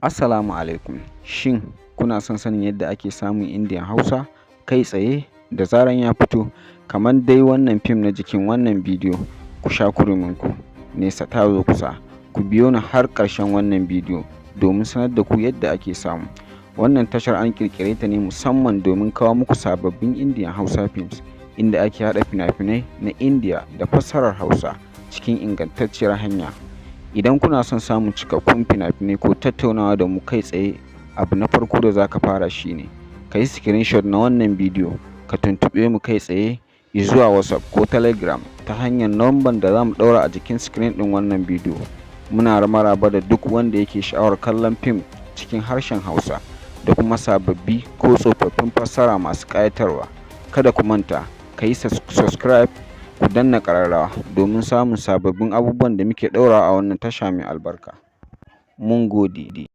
Assalamu alaikum. Shin kuna son sanin yadda ake samun Indian Hausa kai tsaye da zaran ya fito, kamar dai wannan fim na jikin wannan bidiyo? Ku sha kurminku, nesa ta zo kusa. Ku biyo ni har ƙarshen wannan bidiyo domin sanar da ku yadda ake samu. Wannan tashar an ƙirƙire ta ne musamman domin kawo muku sababbin Indian Hausa films, inda ake haɗa fina-finai na Indiya da fassarar Hausa cikin ingantacciyar hanya. Idan kuna son samun cikakkun fina-finai ko tattaunawa da mu kai tsaye, abu na farko da za ka fara shi ne ka yi screenshot na wannan bidiyo, ka tuntuɓe mu kai tsaye zuwa WhatsApp ko Telegram ta hanyar lambar da za mu ɗaura a jikin screen ɗin wannan bidiyo. Muna maraba da duk wanda yake sha'awar kallon fim cikin harshen Hausa da kuma sababbi ko tsofaffin fassara masu ƙayatarwa. Kada ku manta, ka yi subscribe, ku danna ƙararrawa domin samun sababbin abubuwan da muke ɗaurawa a wannan tasha mai albarka. Mun gode.